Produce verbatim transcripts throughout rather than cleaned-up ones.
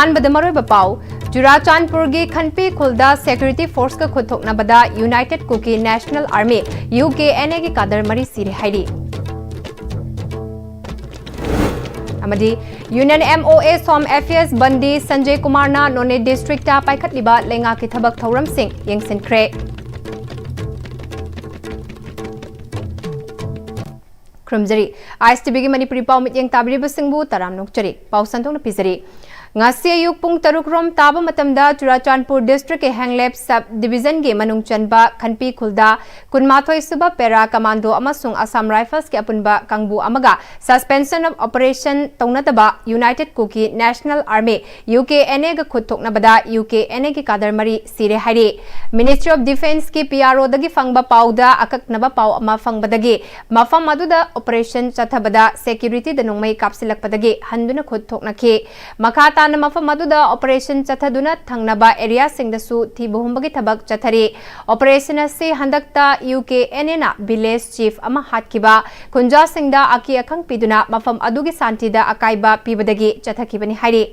ꯑꯍꯥꯟꯕꯗ ꯃꯔꯨꯑꯣꯏꯕ ꯄꯥꯎ, ꯆꯨꯔꯥꯆꯥꯟꯄꯨꯔꯒꯤ ꯈꯟꯄꯤ ꯈꯨꯜꯗ security forceꯀ ꯈꯨꯠ ꯊꯣꯛꯅꯕꯗ United Kuki National Army, UKNAꯒꯤ cadre ꯃꯔꯤ ꯁꯤꯔꯦ ꯍꯥꯏꯔꯤ꯫ ꯑꯃꯗꯤ Union MOA ꯁꯣꯝ F S ꯕꯟꯗꯤ ꯁꯟꯖꯌ ꯀꯨꯃꯥꯔꯅ ꯅꯣꯅꯦ districtꯇ ꯄꯥꯏꯈꯠꯂꯤꯕ ꯂꯩꯉꯥꯛꯀꯤ ꯊꯕꯛ ꯊꯧꯔꯝꯁꯤꯡ ꯌꯦꯡꯁꯤꯟꯈ꯭ꯔꯦ꯫ ꯈꯨꯔꯨꯝꯖꯔꯤ꯫ ISTVꯒꯤ ꯃꯅꯤꯄꯨꯔꯤ ꯄꯥꯎ ꯃꯤꯠꯌꯦꯡ ꯇꯥꯕꯤꯔꯤꯕꯁꯤꯡꯕꯨ ꯇꯔꯥꯝꯅ ꯑꯣꯛꯆꯔꯤ꯫ ꯄꯥꯎ ꯁꯟꯗꯣꯛꯅ ꯄꯤꯖꯔꯤ꯫ ꯉꯁꯤ ꯑꯌꯨꯛ ꯄꯨꯡ ꯇꯔꯨꯛ ꯔꯣꯝ ꯇꯥꯕ ꯃꯇꯝꯗ ꯆꯨꯔꯥꯆꯥꯟꯄꯨꯔ districtꯀꯤ ꯍꯦꯡꯂꯦꯞ sub divisionꯒꯤ ꯃꯅꯨꯡ ꯆꯟꯕ ꯈꯟꯄꯤ ꯈꯨꯜꯗ ꯀꯨꯟꯃꯥꯊꯣꯏ ꯁꯨꯕ Para Commando ꯑꯃꯁꯨꯡ Assam Riflesꯀꯤ ꯑꯄꯨꯟꯕ ꯀꯥꯡꯕꯨ ꯑꯃꯒ suspension of operation ꯇꯧꯅꯗꯕ United Kuki National Army, UKNAꯒ ꯈꯨꯠ ꯊꯣꯛꯅꯕꯗ UKNAꯒꯤ cadre ꯃꯔꯤ ꯁꯤꯔꯦ ꯍꯥꯏꯔꯤ꯫ Ministry of Defenceꯀꯤ PROꯗꯒꯤ ꯐꯪꯕ ꯄꯥꯎꯗ ꯑꯀꯛꯅꯕ ꯄꯥꯎ ꯑꯃ ꯐꯪꯕꯗꯒꯤ ꯃꯐꯝ ꯑꯗꯨꯗ operation ꯆꯠꯊꯕꯗ securityꯗ ꯅꯣꯡꯃꯩ ꯀꯥꯞꯁꯤꯜꯂꯛꯄꯗꯒꯤ ꯍꯟꯗꯨꯅ ꯈꯨꯠ ꯊꯣꯛꯅꯈꯤ꯫ ꯃꯈꯥ ꯇꯥꯅ ꯃꯐꯝ ꯑꯗꯨꯗ operation ꯆꯠꯊꯗꯨꯅ ꯊꯪꯅꯕ areaꯁꯤꯡꯗꯁꯨ ꯊꯤꯕ ꯍꯨꯝꯕꯒꯤ ꯊꯕꯛ ꯆꯠꯊꯔꯤ꯫ Operation ꯑꯁꯤ ꯍꯟꯗꯛꯇ UKNAꯅ village chief ꯑꯃ ꯍꯥꯠꯈꯤꯕ ꯈꯨꯟꯖꯥꯁꯤꯡꯗ ꯑꯀꯤ ꯑꯈꯪ ꯄꯤꯗꯨꯅ ꯃꯐꯝ ꯑꯗꯨꯒꯤ ꯁꯥꯟꯇꯤꯗ ꯑꯀꯥꯏꯕ ꯄꯤꯕꯗꯒꯤ ꯆꯠꯊꯈꯤꯕꯅꯤ ꯍꯥꯏꯔꯤ꯫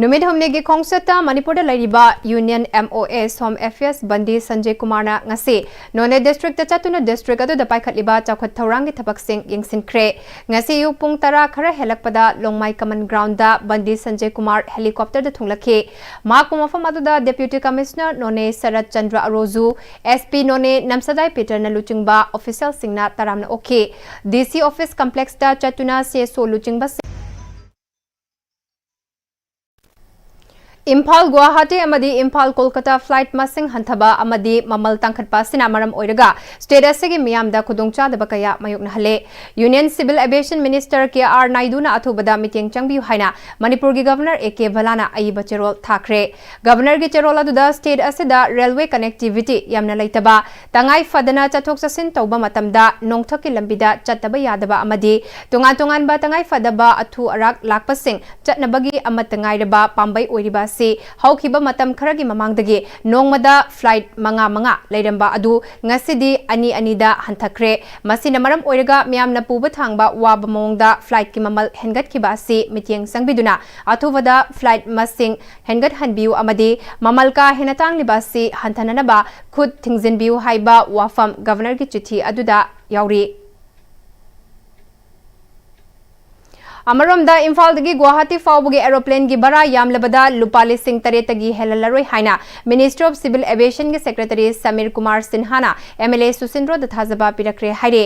ꯅꯨꯃꯤꯠ ꯍꯨꯝꯅꯤꯒꯤ ꯈꯣꯡꯆꯠꯇ ꯃꯅꯤꯄꯨꯔꯗ ꯂꯩꯔꯤꯕ Union MoS Home Affairs ꯕꯟꯗꯤ Sanjay ꯀꯨꯃꯥꯔꯅ ꯉꯁꯤ ꯅꯣꯅꯦ district ꯇ ꯆꯠꯇꯨꯅ district ꯑꯗꯨꯗ ꯄꯥꯏꯈꯠꯂꯤꯕ ꯆꯥꯎꯈꯠ ꯊꯧꯔꯥꯡꯒꯤ ꯊꯕꯛꯁꯤꯡ ꯌꯦꯡꯁꯤꯟꯈ꯭ꯔꯦ꯫ ꯉꯁꯤ ꯑꯌꯨꯛ ꯄꯨꯡ ꯇꯔꯥ ꯈꯔ ꯍꯦꯜꯂꯛꯄꯗ ꯂꯣꯡꯃꯥꯏ common ground ꯗ ꯕꯟꯗꯤ ꯁꯟꯖꯌ ꯀꯨꯃꯥꯔ helicopter ꯗ ꯊꯨꯡꯂꯛꯈꯤ꯫ ꯃꯍꯥꯛꯄꯨ ꯃꯐꯝ ꯑꯗꯨꯗ Deputy Commissioner ꯅꯣꯅꯦ ꯁꯔꯠ ꯆꯟꯗ꯭ꯔ ꯑꯔꯣꯖꯨ, SP ꯅꯣꯅꯦ ꯅꯝꯁꯗꯥꯏ ꯄꯤꯇꯔꯅ ꯂꯨꯆꯤꯡꯕ official ꯁꯤꯡꯅ ꯇꯔꯥꯝꯅ ꯑꯣꯛꯈꯤ꯫ DC office complex ꯇ ꯆꯠꯇꯨꯅ CSO ꯂꯨꯆꯤꯡꯕꯁꯤꯡ ꯏꯝꯐꯥꯜ ꯒꯨꯋꯥꯍꯥꯇꯤ ꯑꯃꯗꯤ ꯏꯝꯐꯥꯜ ꯀꯣꯜꯀꯇꯥ flight ꯃꯁꯤꯡ ꯍꯟꯊꯕ ꯑꯃꯗꯤ ꯃꯃꯜ ꯇꯥꯡꯈꯠꯄ ꯑꯁꯤꯅ ꯃꯔꯝ ꯑꯣꯏꯔꯒ state ꯑꯁꯤꯒꯤ ꯃꯤꯌꯥꯝꯗ ꯈꯨꯗꯣꯡꯆꯥꯗꯕ ꯀꯌꯥ ꯃꯥꯌꯣꯛꯅꯍꯜꯂꯦ꯫ Union Civil Aviation Minister ꯀꯦ ꯑꯥꯔ ꯅꯥꯏꯗꯨꯅ ꯑꯊꯨꯕꯗ ꯃꯤꯠꯌꯦꯡ ꯆꯪꯕꯤꯌꯨ ꯍꯥꯏꯅ ꯃꯅꯤꯄꯨꯔꯒꯤ Governor ꯑꯦ ꯀꯦ ꯚꯂꯥꯅ ꯑꯏꯕ ꯆꯦꯔꯣꯜ ꯊꯥꯈ꯭ꯔꯦ꯫ Governor ꯒꯤ ꯆꯦꯔꯣꯜ ꯑꯗꯨꯗ state ꯑꯁꯤꯗ railway connectivity ꯌꯥꯝꯅ ꯂꯩꯇꯕ, ꯇꯉꯥꯏ ꯐꯗꯅ ꯆꯠꯊꯣꯛ ꯆꯠꯁꯤꯟ ꯇꯧꯕ ꯃꯇꯝꯗ ꯅꯣꯡꯊꯛꯀꯤ ꯂꯝꯕꯤꯗ ꯆꯠꯇꯕ ꯌꯥꯗꯕ ꯑꯃꯗꯤ ꯇꯣꯉꯥꯟ ꯇꯣꯉꯥꯟꯕ ꯇꯉꯥꯏ ꯐꯗꯕ ꯑꯊꯨ ꯑꯔꯥꯛ ꯂꯥꯛꯄꯁꯤꯡ ꯆꯠꯅꯕꯒꯤ ꯑꯃꯠꯇ ꯉꯥꯏꯔꯕ ꯄꯥꯝꯕꯩ ꯑꯣꯏꯔꯤꯕ ꯑꯁꯤ ꯍꯧꯈꯤꯕ ꯃꯇꯝ ꯈꯔꯒꯤ ꯃꯃꯥꯡꯗꯒꯤ ꯅꯣꯡꯃꯗ flight ꯃꯉꯥ ꯃꯉꯥ ꯂꯩꯔꯝꯕ ꯑꯗꯨ ꯉꯁꯤꯗꯤ ꯑꯅꯤ ꯑꯅꯤꯗ ꯍꯟꯊꯈ꯭ꯔꯦ꯫ ꯃꯁꯤꯅ ꯃꯔꯝ ꯑꯣꯏꯔꯒ ꯃꯤꯌꯥꯝꯅ ꯄꯨꯕ ꯊꯥꯡꯕ ꯋꯥꯕ ꯃꯑꯣꯡꯗ flight ꯀꯤ ꯃꯃꯜ ꯍꯦꯟꯒꯠꯈꯤꯕ ꯑꯁꯤ ꯃꯤꯠꯌꯦꯡ ꯆꯪꯕꯤꯗꯨꯅ ꯑꯊꯨꯕꯗ flight ꯃꯁꯤꯡ ꯍꯦꯟꯒꯠꯍꯟꯕꯤꯌꯨ ꯑꯃꯗꯤ ꯃꯃꯜ ꯀꯥ ꯍꯦꯟꯅ ꯇꯥꯡꯂꯤꯕ ꯑꯁꯤ ꯍꯟꯊꯅꯅꯕ ꯈꯨꯠ ꯊꯤꯡꯖꯤꯟꯕꯤꯌꯨ ꯍꯥꯏꯕ ꯋꯥꯐꯝ Governor ꯒꯤ ꯆꯤꯊꯤ ꯑꯗꯨꯗ ꯌꯥꯎꯔꯤ꯫ ꯑꯃꯔꯣꯝꯗ, ꯏꯝꯐꯥꯜꯗꯒꯤ ꯒꯨꯋꯥꯍꯥꯇꯤ ꯐꯥꯎꯕꯒꯤ aeroplane ꯒꯤ ꯚꯔꯥ ꯌꯥꯝꯂꯕꯗ ꯂꯨꯄꯥ ꯂꯤꯁꯤꯡ ꯇꯔꯦꯠꯇꯒꯤ ꯍꯦꯜꯍꯜꯂꯔꯣꯏ ꯍꯥꯏꯅ Ministry of Civil Aviation ꯒꯤ Secretary ꯁꯃꯤꯔ ꯀꯨꯃꯥꯔ ꯁꯤꯟꯍꯥꯅ MLA ꯁꯨꯁꯤꯟꯗ꯭ꯔꯣꯗ ꯊꯥꯖꯕ ꯄꯤꯔꯛꯈ꯭ꯔꯦ ꯍꯥꯏꯔꯤ꯫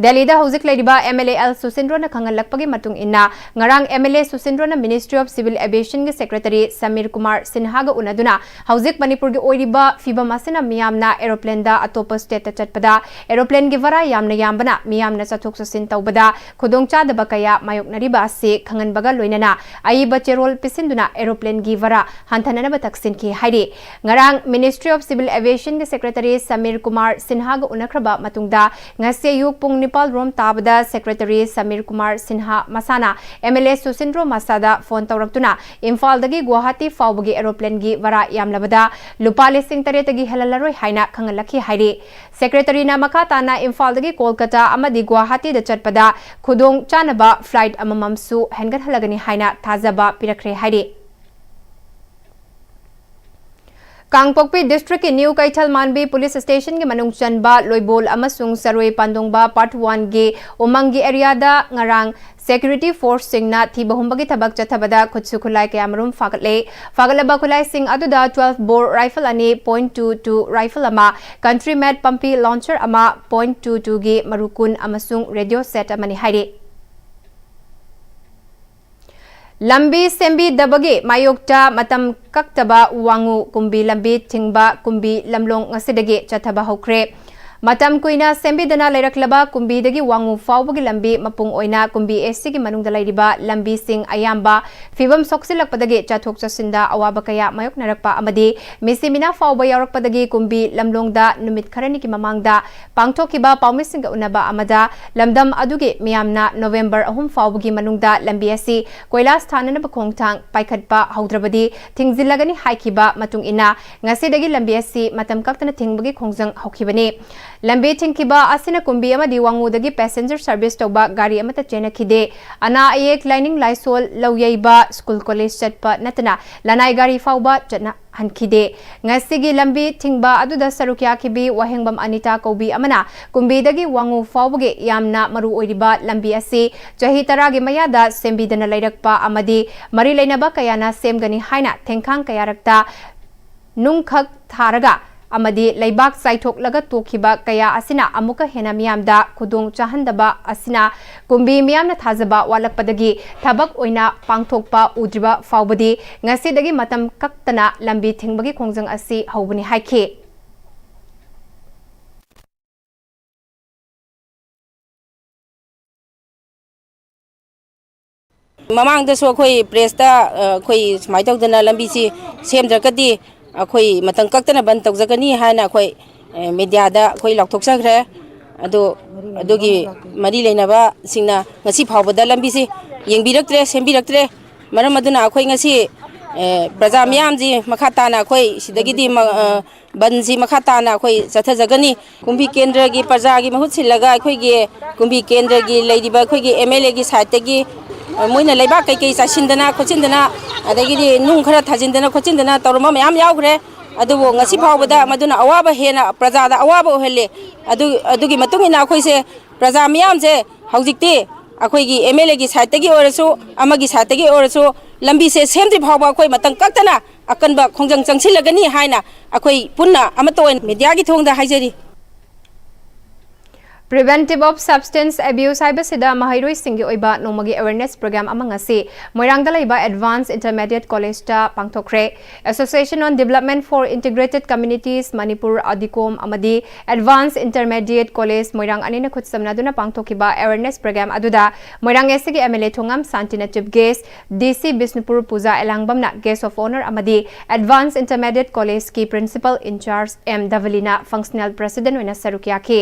ꯗꯦꯜꯂꯤꯗ ꯍꯧꯖꯤꯛ ꯂꯩꯔꯤꯕ MLA ꯑꯦꯜ ꯁꯨꯁꯤꯟꯗ꯭ꯔꯣꯅ ꯈꯪꯍꯜꯂꯛꯄꯒꯤ ꯃꯇꯨꯡ ꯏꯟꯅ, ꯉꯔꯥꯡ MLA ꯁꯨꯁꯤꯟꯗ꯭ꯔꯣꯅ Ministry of Civil Aviation ꯒꯤ Secretary ꯁꯃꯤꯔ ꯀꯨꯃꯥꯔ ꯁꯤꯟꯍꯥꯒ ꯎꯅꯗꯨꯅ ꯍꯧꯖꯤꯛ ꯃꯅꯤꯄꯨꯔꯒꯤ ꯑꯣꯏꯔꯤꯕ ꯐꯤꯕꯝ ꯑꯁꯤꯅ ꯃꯤꯌꯥꯝꯅ aeroplane ꯗ ꯑꯇꯣꯞꯄ state ꯇ ꯆꯠꯄꯗ aeroplane ꯒꯤ ꯚꯔꯥ ꯌꯥꯝꯅ ꯌꯥꯝꯕꯅ ꯃꯤꯌꯥꯝꯅ ꯆꯠꯊꯣꯛ ꯆꯠꯁꯤꯟ ꯇꯧꯕꯗ ꯈꯨꯗꯣꯡꯆꯥꯗꯕ ꯀꯌꯥ ꯃꯥꯌꯣꯛꯅꯔꯤꯕ ꯑꯁꯤ ꯈꯪꯍꯟꯕꯒ ꯂꯣꯏꯅꯅ ꯑꯏꯕ ꯆꯦꯔꯣꯜ ꯄꯤꯁꯤꯟꯗꯨꯅ aeroplane ꯒꯤ ꯚꯔꯥ ꯍꯟꯊꯅꯅꯕ ꯇꯛꯁꯤꯟꯈꯤ ꯍꯥꯏꯔꯤ꯫ ꯉꯔꯥꯡ Ministry of Civil Aviation ꯒꯤ Secretary ꯁꯃꯤꯔ ꯀꯨꯃꯥꯔ ꯁꯤꯟꯍꯥꯒ ꯎꯅꯈ꯭ꯔꯕ ꯃꯇꯨꯡꯗ ꯉꯁꯤ ꯑꯌꯨꯛ ꯄꯨꯡ ꯅꯤꯄꯥꯜ ꯔꯣꯝ ꯇꯥꯕꯗ Secretary ꯁꯃꯤꯔ ꯀꯨꯃꯥꯔ ꯁꯤꯟꯍꯥ ꯃꯁꯥꯅ MLA ꯁꯨꯁꯤꯟꯗ꯭ꯔꯣ ꯃꯁꯥꯗ phone ꯇꯧꯔꯛꯇꯨꯅ ꯏꯝꯐꯥꯜꯗꯒꯤ ꯒꯨꯋꯥꯍꯥꯇꯤ ꯐꯥꯎꯕꯒꯤ aeroplane ꯒꯤ ꯚꯔꯥ ꯌꯥꯝꯂꯕꯗ ꯂꯨꯄꯥ ꯂꯤꯁꯤꯡ ꯇꯔꯦꯠꯇꯒꯤ ꯍꯦꯜꯍꯜꯂꯔꯣꯏ ꯍꯥꯏꯅ ꯈꯪꯍꯜꯂꯛꯈꯤ ꯍꯥꯏꯔꯤ꯫ Secretary ꯅ ꯃꯈꯥ ꯇꯥꯅ ꯏꯝꯐꯥꯜꯗꯒꯤ ꯀꯣꯜꯀꯇꯥ ꯑꯃꯗꯤ ꯒꯨꯋꯥꯍꯥꯇꯤꯗ ꯆꯠꯄꯗ ꯈꯨꯗꯣꯡ ꯆꯥꯅꯕ flight ꯑꯃꯃꯝꯁꯨ ꯍꯦꯟꯒꯠꯍꯜꯂꯒꯅꯤ ꯍꯥꯏꯅ ꯊꯥꯖꯕ ꯄꯤꯔꯛꯈ꯭ꯔꯦ ꯍꯥꯏꯔꯤ꯫ ꯀꯥꯡꯄꯣꯛꯄꯤ district ꯀꯤ New ꯀꯩꯊꯦꯜ ꯃꯥꯟꯕꯤ police station ꯒꯤ ꯃꯅꯨꯡ ꯆꯟꯕ ꯂꯣꯏꯕꯣꯜ ꯑꯃꯁꯨꯡ ꯆꯔꯣꯏ ꯄꯥꯟꯗꯣꯡꯕ part one ꯒꯤ ꯎꯃꯪꯒꯤ area ꯗ ꯉꯔꯥꯡ security force ꯁꯤꯡꯅ ꯊꯤꯕ ꯍꯨꯝꯕꯒꯤ ꯊꯕꯛ ꯆꯠꯊꯕꯗ ꯈꯨꯠꯁꯨ ꯈꯨꯠꯂꯥꯏ ꯀꯌꯥꯃꯔꯨꯝ ꯐꯥꯒꯠꯂꯦ꯫ ꯐꯥꯒꯠꯂꯕ ꯈꯨꯠꯂꯥꯏꯁꯤꯡ ꯑꯗꯨꯗ twelve bore rifle ꯑꯅꯤ, point two two rifle ꯑꯃ, country made ꯄꯝꯄꯤ launcher ꯑꯃ, point two two ꯒꯤ ꯃꯔꯨ ꯀꯨꯟ ꯑꯃꯁꯨꯡ radio set ꯑꯃꯅꯤ ꯍꯥꯏꯔꯤ꯫ ꯂꯝꯕꯤ ꯁꯦꯝꯕꯤꯗꯕꯒꯤ ꯃꯥꯌꯣꯛꯇ ꯃꯇꯝ ꯀꯛꯇꯕ ꯋꯥꯉꯨ ꯀꯨꯝꯕꯤ ꯂꯝꯕꯤ ꯊꯤꯡꯕ ꯀꯨꯝꯕꯤ ꯂꯝꯂꯣꯡ ꯉꯁꯤꯗꯒꯤ ꯆꯠꯊꯕ ꯍꯧꯈ꯭ꯔꯦ꯫ ꯃꯇꯝ ꯀꯨꯏꯅ ꯁꯦꯝꯕꯤꯗꯅ ꯂꯩꯔꯛꯂꯕ ꯀꯨꯝꯕꯤꯗꯒꯤ ꯋꯥꯉꯨ ꯐꯥꯎꯕꯒꯤ ꯂꯝꯕꯤ ꯃꯄꯨꯡ ꯑꯣꯏꯅ ꯀꯨꯝꯕꯤ AC ꯒꯤ ꯃꯅꯨꯡꯗ ꯂꯩꯔꯤꯕ ꯂꯝꯕꯤꯁꯤꯡ ꯑꯌꯥꯝꯕ ꯐꯤꯕꯝ ꯁꯣꯛꯆꯤꯜꯂꯛꯄꯗꯒꯤ ꯆꯠꯊꯣꯛ ꯆꯠꯁꯤꯟꯗ ꯑꯋꯥꯕ ꯀꯌꯥ ꯃꯥꯌꯣꯛꯅꯔꯛꯄ ꯑꯃꯗꯤ ꯃꯤꯁꯤ ꯃꯤꯅꯥ ꯐꯥꯎꯕ ꯌꯥꯎꯔꯛꯄꯗꯒꯤ ꯀꯨꯝꯕꯤ ꯂꯝꯂꯣꯡꯗ ꯅꯨꯃꯤꯠ ꯈꯔꯅꯤꯒꯤ ꯃꯃꯥꯡꯗ ꯄꯥꯡꯊꯣꯛꯈꯤꯕ ꯄꯥꯎꯃꯤꯁꯤꯡꯒ ꯎꯅꯕ ꯑꯃꯗ ꯂꯝꯗꯝ ꯑꯗꯨꯒꯤ ꯃꯤꯌꯥꯝꯅ November ꯑꯍꯨꯝ ꯐꯥꯎꯕꯒꯤ ꯃꯅꯨꯡꯗ ꯂꯝꯕꯤ ꯑꯁꯤ ꯀꯣꯏꯂꯥꯁ ꯊꯥꯅꯅꯕ ꯈꯣꯡꯊꯥꯡ ꯄꯥꯏꯈꯠꯄ ꯍꯧꯗ꯭ꯔꯕꯗꯤ ꯊꯤꯡꯖꯤꯜꯂꯒꯅꯤ ꯍꯥꯏꯈꯤꯕ ꯃꯇꯨꯡ ꯏꯟꯅ ꯉꯁꯤꯗꯒꯤ ꯂꯝꯕꯤ ꯑꯁꯤ ꯃꯇꯝ ꯀꯛꯇꯅ ꯊꯤꯡꯕꯒꯤ ꯈꯣꯡꯖꯪ ꯍꯧꯈꯤꯕꯅꯤ꯫ ꯂꯝꯕꯤ ꯊꯤꯡꯈꯤꯕ ꯑꯁꯤꯅ ꯀꯨꯝꯕꯤ ꯑꯃꯗꯤ ꯋꯥꯉꯨꯗꯒꯤ passenger service ꯇꯧꯕ ꯒꯥꯔꯤ ꯑꯃꯠꯇ ꯆꯦꯟꯅꯈꯤꯗꯦ꯫ ꯑꯅꯥ ꯑꯌꯦꯛ, ꯂꯥꯏꯅꯤꯡ ꯂꯥꯏꯁꯣꯜ, ꯂꯧ ꯌꯩꯕ, school college ꯆꯠꯄ ꯅꯠꯇꯅ ꯂꯅꯥꯏ ꯒꯥꯔꯤ ꯐꯥꯎꯕ ꯆꯠꯅ ꯍꯟꯈꯤꯗꯦ꯫ ꯉꯁꯤꯒꯤ ꯂꯝꯕꯤ ꯊꯤꯡꯕ ꯑꯗꯨꯗ ꯁꯔꯨꯛ ꯌꯥꯈꯤꯕꯤ ꯋꯥꯍꯦꯡꯕꯝ ꯑꯅꯤꯇꯥ ꯀꯧꯕꯤ ꯑꯃꯅ ꯀꯨꯝꯕꯤꯗꯒꯤ ꯋꯥꯉꯨ ꯐꯥꯎꯕꯒꯤ ꯌꯥꯝꯅ ꯃꯔꯨ ꯑꯣꯏꯔꯤꯕ ꯂꯝꯕꯤ ꯑꯁꯤ ꯆꯍꯤ ꯇꯔꯥꯒꯤ ꯃꯌꯥꯗ ꯁꯦꯝꯕꯤꯗꯅ ꯂꯩꯔꯛꯄ ꯑꯃꯗꯤ ꯃꯔꯤ ꯂꯩꯅꯕ ꯀꯌꯥꯅ ꯁꯦꯝꯒꯅꯤ ꯍꯥꯏꯅ ꯊꯦꯡꯈꯥꯡ ꯀꯌꯥꯔꯛꯇ ꯅꯨꯡꯈꯛ ꯊꯥꯔꯒ ꯑꯃꯗꯤ ꯂꯩꯕꯥꯛ ꯆꯥꯏꯊꯣꯛꯂꯒ ꯇꯣꯛꯈꯤꯕ ꯀꯌꯥ ꯑꯁꯤꯅ ꯑꯃꯨꯛꯀ ꯍꯦꯟꯅ ꯃꯤꯌꯥꯝꯗ ꯈꯨꯗꯣꯡ ꯆꯥꯍꯟꯗꯕ ꯑꯁꯤꯅ ꯀꯨꯝꯕꯤ ꯃꯤꯌꯥꯝꯅ ꯊꯥꯖꯕ ꯋꯥꯠꯂꯛꯄꯗꯒꯤ ꯊꯕꯛ ꯑꯣꯏꯅ ꯄꯥꯡꯊꯣꯛꯄ ꯎꯗ꯭ꯔꯤꯕ ꯐꯥꯎꯕꯗꯤ ꯉꯁꯤꯗꯒꯤ ꯃꯇꯝ ꯀꯛꯇꯅ ꯂꯝꯕꯤ ꯊꯤꯡꯕꯒꯤ ꯈꯣꯡꯖꯪ ꯑꯁꯤ ꯍꯧꯕꯅꯤ ꯍꯥꯏꯈꯤ꯫ ꯃꯃꯥꯡꯗꯁꯨ ꯑꯩꯈꯣꯏ press ꯇ, ꯑ, ꯑꯩꯈꯣꯏ ꯁꯨꯃꯥꯏꯅ ꯇꯧꯗꯅ ꯂꯝꯕꯤꯁꯤ ꯁꯦꯝꯗ꯭ꯔꯒꯗꯤ ꯑꯩꯈꯣꯏ ꯃꯇꯝ ꯀꯛꯇꯅ ꯕꯟ ꯇꯧꯖꯒꯅꯤ ꯍꯥꯏꯅ ꯑꯩꯈꯣꯏ, ꯑ, media ꯗ ꯑꯩꯈꯣꯏ ꯂꯥꯎꯊꯣꯛꯆꯈ꯭ꯔꯦ꯫ ꯑꯗꯨ, ꯑꯗꯨꯒꯤ ꯃꯔꯤ ꯂꯩꯅꯕꯁꯤꯡꯅ ꯉꯁꯤ ꯐꯥꯎꯕꯗ ꯂꯝꯕꯤꯁꯤ ꯌꯦꯡꯕꯤꯔꯛꯇ꯭ꯔꯦ, ꯁꯦꯝꯕꯤꯔꯛꯇ꯭ꯔꯦ꯫ ꯃꯔꯝ ꯑꯗꯨꯅ ꯑꯩꯈꯣꯏ ꯉꯁꯤ, ꯑ, ꯄ꯭ꯔꯖꯥ ꯃꯤꯌꯥꯝꯁꯤ ꯃꯈꯥ ꯇꯥꯅ ꯑꯩꯈꯣꯏ ꯁꯤꯗꯒꯤꯗꯤ ꯃ-, ꯑ, ꯕꯟꯁꯤ ꯃꯈꯥ ꯇꯥꯅ ꯑꯩꯈꯣꯏ ꯆꯠꯊꯖꯒꯅꯤ꯫ ꯀꯨꯝꯕꯤ ꯀꯦꯟꯗ꯭ꯔꯒꯤ ꯄ꯭ꯔꯖꯥꯒꯤ ꯃꯍꯨꯠ ꯁꯤꯜꯂꯒ ꯑꯩꯈꯣꯏꯒꯤ ꯀꯨꯝꯕꯤ ꯀꯦꯟꯗ꯭ꯔꯒꯤ ꯂꯩꯔꯤꯕ ꯑꯩꯈꯣꯏꯒꯤ MLA ꯒꯤ side ꯇꯒꯤ, ꯑ, ꯃꯣꯏꯅ ꯂꯩꯕꯥꯛ ꯀꯩꯀꯩ ꯆꯥꯏꯁꯤꯟꯗꯅ ꯈꯣꯠꯆꯤꯟꯗꯅ, ꯑꯗꯒꯤꯗꯤ ꯅꯨꯡ ꯈꯔ ꯊꯥꯖꯤꯟꯗꯅ ꯈꯣꯠꯆꯤꯟꯗꯅ ꯇꯧꯔꯝꯕ ꯃꯌꯥꯝ ꯌꯥꯎꯈ꯭ꯔꯦ꯫ ꯑꯗꯨꯕꯨ ꯉꯁꯤ ꯐꯥꯎꯕꯗ ꯃꯗꯨꯅ ꯑꯋꯥꯕ ꯍꯦꯟꯅ ꯄ꯭ꯔꯖꯥꯗ ꯑꯋꯥꯕ ꯑꯣꯏꯍꯜꯂꯦ꯫ ꯑꯗꯨ, ꯑꯗꯨꯒꯤ ꯃꯇꯨꯡ ꯏꯟꯅ ꯑꯩꯈꯣꯏꯁꯦ ꯄ꯭ꯔꯖꯥ ꯃꯤꯌꯥꯝꯁꯦ ꯍꯧꯖꯤꯛꯇꯤ ꯑꯩꯈꯣꯏꯒꯤ ꯑꯦꯝ ꯑꯦꯜ ꯑꯦꯒꯤ ꯁꯥꯏꯠꯇꯒꯤ ꯑꯣꯏꯔꯁꯨ, ꯑꯃꯒꯤ ꯁꯥꯏꯠꯇꯒꯤ ꯑꯣꯏꯔꯁꯨ, ꯂꯝꯕꯤꯁꯦ ꯁꯦꯝꯗ꯭ꯔꯤ ꯐꯥꯎꯕ ꯑꯩꯈꯣꯏ ꯃꯇꯝ ꯀꯛꯇꯅ ꯑꯀꯟꯕ ꯈꯣꯡꯖꯪ ꯆꯪꯁꯤꯜꯂꯒꯅꯤ ꯍꯥꯏꯅ ꯑꯩꯈꯣꯏ ꯄꯨꯟꯅ ꯑꯃꯠꯇ ꯑꯣꯏꯅ ꯃꯦꯗꯤꯌꯥꯒꯤ ꯊꯣꯡꯗ ꯍꯥꯏꯖꯔꯤ꯫ Preventive of Substance Abuse ꯍꯥꯏꯕꯁꯤꯗ ꯃꯍꯩꯔꯣꯏꯁꯤꯡꯒꯤ ꯑꯣꯏꯕ ꯅꯣꯡꯃꯒꯤ awareness program ꯑꯃ ꯉꯁꯤ ꯃꯣꯏꯔꯥꯡꯗ ꯂꯩꯕ Advanced Intermediate Collegeꯇ ꯄꯥꯡꯊꯣꯛꯈ꯭ꯔꯦ꯫ Association on Development for Integrated Communities Manipur, ADICOM, ꯑꯃꯗꯤ Advanced Intermediate College ꯃꯣꯏꯔꯥꯡ ꯑꯅꯤꯅ ꯈꯨꯠꯁꯝꯅꯗꯨꯅ ꯄꯥꯡꯊꯣꯛꯈꯤꯕ awareness program ꯑꯗꯨꯗ ꯃꯣꯏꯔꯥꯡ ꯑꯦꯁ ꯁꯤꯒꯤ ꯑꯦꯝ ꯑꯦꯜ ꯑꯦ ꯊꯣꯉꯥꯝ ꯁꯥꯟꯇꯤꯅ chief guest, D C Bishnupur Puja ꯑꯦꯂꯥꯡꯕꯝꯅ guest of honour ꯑꯃꯗꯤ Advanced Intermediate Collegeꯀꯤ principal in charge ꯑꯦꯝ ꯙꯕꯂꯤꯅ functional president ꯑꯣꯏꯅ ꯁꯔꯨꯛ ꯌꯥꯈꯤ꯫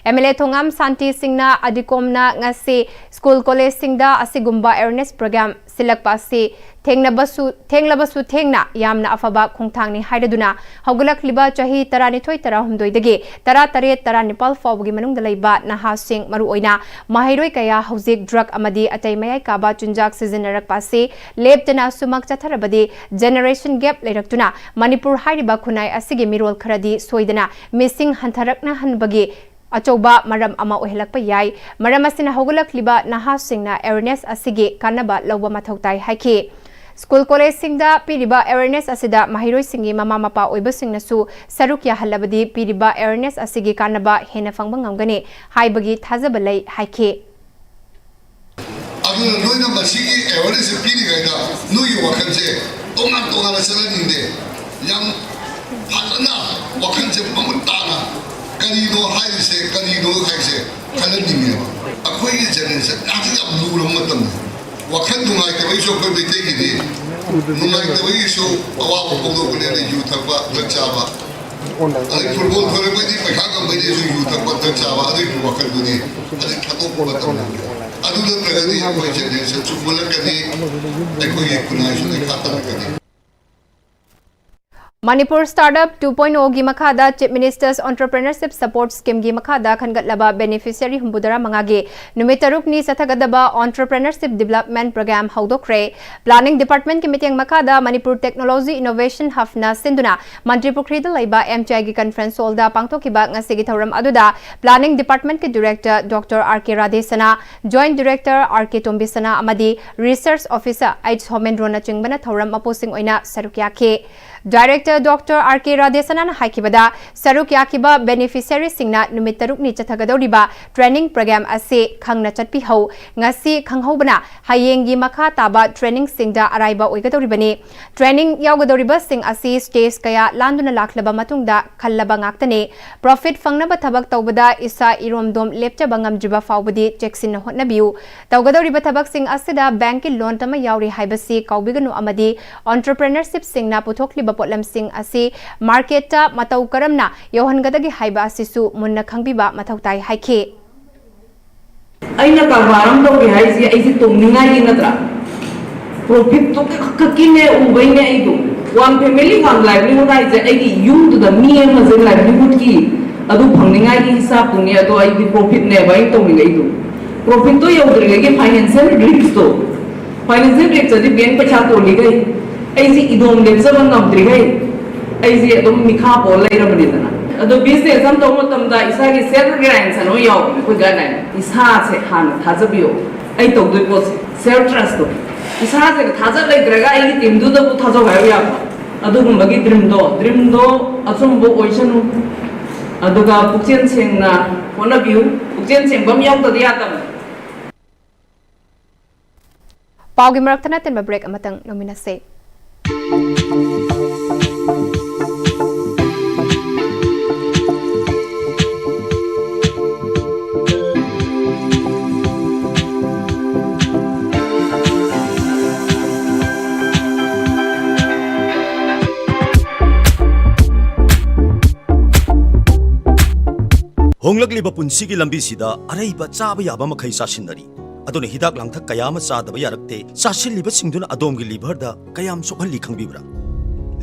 ꯑꯦꯝ ꯑꯦꯜ ꯑꯦ ꯊꯣꯉꯥꯝ ꯁꯥꯟꯇꯤ ꯁꯤꯡꯅ ADICOMꯅ ꯉꯁꯤ school collegeꯁꯤꯡꯗ ꯑꯁꯤꯒꯨꯝꯕ awareness program ꯁꯤꯜꯂꯛꯄ ꯑꯁꯤ ꯊꯦꯡꯅꯕꯁꯨ, ꯊꯦꯡꯂꯕꯁꯨ ꯊꯦꯡꯅ ꯌꯥꯝꯅ ꯑꯐꯕ ꯈꯣꯡꯊꯥꯡꯅꯤ ꯍꯥꯏꯔꯗꯨꯅ, ꯍꯧꯒꯠꯂꯛꯂꯤꯕ ꯆꯍꯤ ꯇꯔꯥꯅꯤꯊꯣꯏ, ꯇꯔꯥꯍꯨꯝꯗꯣꯏꯗꯒꯤ ꯇꯔꯥꯇꯔꯦꯠ, ꯇꯔꯥꯅꯤꯄꯥꯜ ꯐꯥꯎꯕꯒꯤ ꯃꯅꯨꯡꯗ ꯂꯩꯕ ꯅꯍꯥꯁꯤꯡ, ꯃꯔꯨꯑꯣꯏꯅ ꯃꯍꯩꯔꯣꯏ ꯀꯌꯥ ꯍꯧꯖꯤꯛ drug ꯑꯃꯗꯤ ꯑꯇꯩ ꯃꯌꯥꯏ ꯀꯥꯕ ꯆꯤꯟꯖꯥꯛ ꯁꯤꯖꯤꯟꯅꯔꯛꯄ ꯑꯁꯤ ꯂꯦꯞꯇꯅ ꯁꯨꯃꯛ ꯆꯠꯊꯔꯕꯗꯤ generation gap ꯂꯩꯔꯛꯇꯨꯅ ꯃꯅꯤꯄꯨꯔ ꯍꯥꯏꯔꯤꯕ ꯈꯨꯟꯅꯥꯏ ꯑꯁꯤꯒꯤ ꯃꯤꯔꯣꯜ ꯈꯔꯗꯤ ꯁꯣꯏꯗꯅ ꯃꯤꯁꯤꯡ ꯍꯟꯊꯔꯛꯅꯍꯟꯕꯒꯤ ꯑꯆꯧꯕ ꯃꯔꯝ ꯑꯃ ꯑꯣꯏꯍꯜꯂꯛꯄ ꯌꯥꯏ꯫ ꯃꯔꯝ ꯑꯁꯤꯅ ꯍꯧꯒꯠꯂꯛꯂꯤꯕ ꯅꯍꯥꯁꯤꯡꯅ awareness ꯑꯁꯤꯒꯤ ꯀꯥꯟꯅꯕ ꯂꯧꯕ ꯃꯊꯧ ꯇꯥꯏ ꯍꯥꯏꯈꯤ꯫ School collegeꯁꯤꯡꯗ ꯄꯤꯔꯤꯕ awareness ꯑꯁꯤꯗ ꯃꯍꯩꯔꯣꯏꯁꯤꯡꯒꯤ ꯃꯃꯥ ꯃꯄꯥ ꯑꯣꯏꯕꯁꯤꯡꯅꯁꯨ ꯁꯔꯨꯛ ꯌꯥꯍꯜꯂꯕꯗꯤ ꯄꯤꯔꯤꯕ awareness ꯑꯁꯤꯒꯤ ꯀꯥꯟꯅꯕ ꯍꯦꯟꯅ ꯐꯪꯕ ꯉꯝꯒꯅꯤ ꯍꯥꯏꯕꯒꯤ ꯊꯥꯖꯕ ꯂꯩ ꯍꯥꯏꯈꯤ꯫ ꯑꯗꯨꯅ ꯅꯣꯏꯅ ꯃꯁꯤꯒꯤ awareness ꯄꯤꯔꯤꯉꯩꯗ ꯅꯣꯏꯒꯤ ꯋꯥꯈꯜꯁꯦ ꯇꯣꯉꯥꯟ ꯇꯣꯉꯥꯟꯅ ꯆꯠꯍꯟꯅꯤꯡꯗꯦ꯫ ꯌꯥꯝ ꯐꯖꯅ ꯋꯥꯈꯜꯁꯦ ꯃꯃꯨꯠ ꯇꯥꯅ ꯀꯔꯤꯅꯣ ꯍꯥꯏꯔꯤꯁꯦ, ꯀꯔꯤꯅꯣ ꯍꯥꯏꯁꯦ ꯈꯜꯍꯟꯅꯤꯡꯉꯦꯕ꯫ ꯑꯩꯈꯣꯏꯒꯤ generation ꯍꯧꯖꯤꯛ ꯌꯥꯝ ꯂꯨꯔꯕ ꯃꯇꯝꯅꯤ꯫ ꯋꯥꯈꯜ ꯅꯨꯡꯉꯥꯏꯇꯕꯒꯤꯁꯨ ꯑꯩꯈꯣꯏ ꯃꯩꯇꯩꯒꯤꯗꯤ ꯅꯨꯡꯉꯥꯏꯇꯕꯒꯤꯁꯨ ꯑꯋꯥꯕ ꯐꯣꯡꯗꯣꯛꯄꯅꯦꯅ ꯌꯨ ꯊꯛꯄ, drug ꯆꯥꯕ, ꯑꯗꯩ football ꯊꯣꯏꯔꯛꯄꯩꯗꯤ ꯄꯩꯁꯥ ꯉꯝꯕꯩꯗꯤ ꯑꯩꯁꯨ ꯌꯨ ꯊꯛꯄ, drug ꯆꯥꯕ, ꯑꯗꯨꯒꯤ ꯋꯥꯈꯜꯗꯨꯅꯤ꯫ ꯑꯗꯩ ꯊꯥꯗꯣꯛꯄ ꯃꯇꯝꯗ꯫ ꯑꯗꯨ ꯅꯠꯇ꯭ꯔꯒꯗꯤ ꯑꯩꯈꯣꯏ generation ꯆꯨꯝꯃꯜꯂꯛꯀꯅꯤ, ꯑꯩꯈꯣꯏꯒꯤ ꯈꯨꯟꯅꯥꯏꯁꯨ ꯂꯩꯈꯥ ꯇꯝꯃꯛꯀꯅꯤ꯫ Manipur Startup two point oh ꯒꯤ ꯃꯈꯥꯗ Chief Minister's Entrepreneurship Support Scheme ꯒꯤ ꯃꯈꯥꯗ ꯈꯟꯒꯠꯂꯕ beneficiary ꯍꯨꯝꯐꯨꯇꯔꯥ ꯃꯉꯥꯒꯤ ꯅꯨꯃꯤꯠ ꯇꯔꯨꯛꯅꯤ ꯆꯠꯊꯒꯗꯕ Entrepreneurship Development Program ꯍꯧꯗꯣꯛꯈ꯭ꯔꯦ꯫ Planning Department ꯀꯤ ꯃꯤꯠꯌꯦꯡ ꯃꯈꯥꯗ Manipur Technology Innovation Hub ꯅ ꯁꯤꯟꯗꯨꯅ ꯃꯟꯇ꯭ꯔꯤ ꯄꯨꯈ꯭ꯔꯤꯗ ꯂꯩꯕ M T I ꯒꯤ conference hall ꯗ ꯄꯥꯡꯊꯣꯛꯈꯤꯕ ꯉꯁꯤꯒꯤ ꯊꯧꯔꯝ ꯑꯗꯨꯗ Planning Department ꯀꯤ Director Doctor R K ꯔꯥꯙꯦꯁꯅꯥ, Joint Director R K ꯇꯣꯝꯕꯤꯁꯅꯥ ꯑꯃꯗꯤ Research Officer H ꯁꯣꯃꯦꯟꯗ꯭ꯔꯣꯅꯆꯤꯡꯕꯅ ꯊꯧꯔꯝ ꯃꯄꯨꯁꯤꯡ ꯑꯣꯏꯅ ꯁꯔꯨꯛ ꯌꯥꯈꯤ꯫ Director Doctor R K ꯔꯥꯙꯦꯁꯅꯥꯅ ꯍꯥꯏꯈꯤꯕꯗ, ꯁꯔꯨꯛ ꯌꯥꯈꯤꯕ beneficiary ꯁꯤꯡꯅ ꯅꯨꯃꯤꯠ ꯇꯔꯨꯛꯅꯤ ꯆꯠꯊꯒꯗꯧꯔꯤꯕ training program ꯑꯁꯤ ꯈꯪꯅ ꯆꯠꯄꯤꯍꯧ꯫ ꯉꯁꯤ ꯈꯪꯍꯧꯕꯅ ꯍꯌꯦꯡꯒꯤ ꯃꯈꯥ ꯇꯥꯕ training ꯁꯤꯡꯗ ꯑꯔꯥꯏꯕ ꯑꯣꯏꯒꯗꯧꯔꯤꯕꯅꯤ꯫ Training ꯌꯥꯎꯒꯗꯧꯔꯤꯕꯁꯤꯡ ꯑꯁꯤ stage ꯀꯌꯥ ꯂꯥꯟꯗꯨꯅ ꯂꯥꯛꯂꯕ ꯃꯇꯨꯡꯗ ꯈꯜꯂꯕ ꯉꯥꯛꯇꯅꯤ꯫ Profit ꯐꯪꯅꯕ ꯊꯕꯛ ꯇꯧꯕꯗ ꯏꯁꯥ ꯏꯔꯣꯝꯗꯣꯝ ꯂꯦꯞꯆꯕ ꯉꯝꯗ꯭ꯔꯤꯕ ꯐꯥꯎꯕꯗꯤ ꯆꯦꯛꯁꯤꯟꯅ ꯍꯣꯠꯅꯕꯤꯌꯨ꯫ ꯇꯧꯒꯗꯧꯔꯤꯕ ꯊꯕꯛꯁꯤꯡ ꯑꯁꯤꯗ bank ꯀꯤ loan ꯑꯃ ꯌꯥꯎꯔꯤ ꯍꯥꯏꯕꯁꯤ ꯀꯥꯎꯕꯤꯒꯅꯨ ꯑꯃꯗꯤ entrepreneurship ꯁꯤꯡꯅ ꯄꯨꯊꯣꯛꯂꯤꯕ ꯄꯣꯠꯂꯝꯁꯤꯡ ꯑꯁꯤ market ꯇ ꯃꯇꯧ ꯀꯔꯝꯅ ꯌꯧꯍꯟꯒꯗꯒꯦ ꯍꯥꯏꯕ ꯑꯁꯤꯁꯨ ꯃꯨꯟꯅ ꯈꯪꯕꯤꯕ ꯃꯊꯧ ꯇꯥꯏ ꯍꯥꯏꯈꯤ꯫ ꯑꯩꯅ ꯀꯔꯕꯥꯔ ꯑꯃ ꯇꯧꯒꯦ ꯍꯥꯏꯁꯦ ꯑꯩꯁꯦ ꯇꯣꯡꯅꯤꯡꯉꯥꯏꯒꯤ ꯅꯠꯇ꯭ꯔꯥ? Profit ꯇꯣ ꯈꯛꯀꯤꯅꯦ ꯎꯕꯩꯅꯦ ꯑꯩꯗꯣ꯫ One family, one livelihood ꯍꯥꯏꯁꯦ ꯑꯩꯒꯤ ꯌꯨꯝꯗꯨꯗ ꯃꯤ ꯑꯃꯁꯦ livelihood ꯀꯤ ꯑꯗꯨ ꯐꯪꯅꯤꯡꯉꯥꯏꯒꯤ ꯍꯤꯁꯥꯕꯇꯨꯅꯤ, ꯑꯗꯣ ꯑꯩꯗꯤ profit ꯅꯦꯕ ꯑꯩꯅ ꯇꯧꯅꯤꯡꯉꯛꯏꯗꯣ꯫ Profit ꯇꯣ ꯌꯧꯗ꯭ꯔꯤꯉꯩꯒꯤ financial risk ꯇꯣ, financial risk ꯑꯗꯤ bank ꯄꯩꯁꯥ ꯇꯣꯜꯂꯤꯈꯩ, ꯑꯩꯁꯦ ꯏꯗꯣꯝ ꯂꯦꯞꯆꯕ ꯉꯝꯗ꯭ꯔꯤꯈꯩ, ꯑꯩꯁꯦ ꯑꯗꯨꯝ ꯃꯤꯈꯥ ꯄꯣꯜ ꯂꯩꯔꯕꯅꯤꯗꯅ꯫ ꯑꯗꯣ business ꯑꯃ ꯇꯧꯕ ꯃꯇꯝꯗ ꯏꯁꯥꯒꯤ self reliance ꯑꯃ ꯌꯥꯎꯕꯅꯦ ꯑꯩꯈꯣꯏ guideline꯫ ꯏꯁꯥꯁꯦ ꯍꯥꯟꯅ ꯊꯥꯖꯕꯤꯌꯣ꯫ ꯑꯩ ꯇꯧꯗꯣꯏ ꯄꯣꯠꯁꯦ self trust ꯇꯣ꯫ ꯏꯁꯥꯁꯦ ꯊꯥꯖ ꯂꯩꯇ꯭ꯔꯒ ꯑꯩꯒꯤ team ꯗꯨꯗꯕꯨ ꯊꯥꯖꯧ ꯍꯥꯏꯕ ꯌꯥꯕ꯭ꯔꯣ? ꯑꯗꯨꯒꯨꯝꯕꯒꯤ dream ꯗꯣ, dream ꯗꯣ ꯑꯆꯨꯝꯕ ꯑꯣꯏꯁꯅꯨ꯫ ꯑꯗꯨꯒ ꯄꯨꯛꯆꯦꯜ ꯁꯦꯡꯅ ꯍꯣꯠꯅꯕꯤꯌꯨ꯫ ꯄꯨꯛꯆꯦꯜ ꯁꯦꯡꯕ ꯑꯃ ꯌꯥꯎꯗꯗꯤ ꯌꯥꯗꯕꯅꯤ꯫ ꯄꯥꯎꯒꯤ ꯃꯔꯛꯇ ꯅꯠꯇꯟꯕ break ꯑꯃꯇꯪ ꯂꯧꯃꯤꯟꯅꯁꯦ꯫ ꯍꯣꯡꯂꯛꯂꯤꯕ ꯄꯨꯟꯁꯤꯒꯤ ꯂꯝꯕꯤꯁꯤꯗ ꯑꯔꯩꯕ ꯆꯥꯕ ꯌꯥꯕ ꯃꯈꯩ ꯆꯥꯁꯤꯟꯅꯔꯤ꯫ ꯑꯗꯨꯅ ꯍꯤꯗꯥꯛ ꯂꯥꯡꯊꯛ ꯀꯌꯥ ꯑꯃ ꯆꯥꯗꯕ ꯌꯥꯔꯛꯇꯦ꯫ ꯆꯥꯁꯤꯜꯂꯤꯕꯁꯤꯡꯗꯨꯅ ꯑꯗꯣꯝꯒꯤ liver ꯗ ꯀꯌꯥꯝ ꯁꯣꯛꯍꯜꯂꯤ ꯈꯪꯕꯤꯕ꯭ꯔꯥ?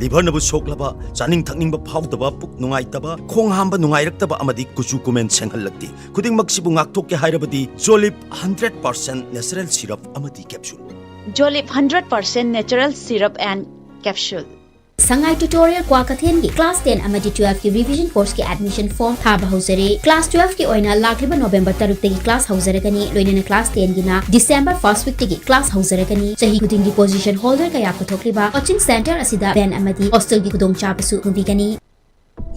ꯂꯤꯚꯔꯅꯕꯨ ꯁꯣꯛꯂꯕ, ꯆꯥꯅꯤꯡ ꯊꯛꯅꯤꯡꯕ ꯐꯥꯎꯗꯕ, ꯄꯨꯛ ꯅꯨꯡꯉꯥꯏꯇꯕ, ꯈꯣꯡ ꯍꯥꯝꯕ ꯅꯨꯡꯉꯥꯏꯔꯛꯇꯕ ꯑꯃꯗꯤ ꯀꯨꯆꯨ ꯀꯨꯃꯦꯟ ꯁꯦꯡꯍꯜꯂꯛꯇꯦ꯫ ꯈꯨꯗꯤꯡꯃꯛꯁꯤꯕꯨ ꯉꯥꯛꯊꯣꯛꯀꯦ ꯍꯥꯏꯔꯕꯗꯤ Jolib hundred percent natural syrup ꯑꯃꯗꯤ capsule꯫ Jolib hundred percent natural syrup and capsule꯫ Sangai Tutorial Kwanthengki class ten ꯑꯃꯗꯤ twelve ꯀꯤ revision course ꯀꯤ admission form ꯊꯥꯕ ꯍꯧꯖꯔꯦ꯫ Class twelve ꯀꯤ ꯑꯣꯏꯅ ꯂꯥꯛꯂꯤꯕ November ꯇꯔꯨꯛꯇꯒꯤ class ꯍꯧꯖꯔꯒꯅꯤ, ꯂꯣꯏꯅꯅ class ten ꯒꯤꯅ December first week ꯇꯒꯤ class ꯍꯧꯖꯔꯒꯅꯤ꯫ ꯆꯍꯤ ꯈꯨꯗꯤꯡꯒꯤ position holder ꯀꯌꯥ ꯄꯨꯊꯣꯛꯂꯤꯕ coaching center ꯑꯁꯤꯗ van ꯑꯃꯗꯤ hostel ꯒꯤ ꯈꯨꯗꯣꯡꯆꯥꯕꯁꯨ ꯐꯪꯕꯤꯒꯅꯤ꯫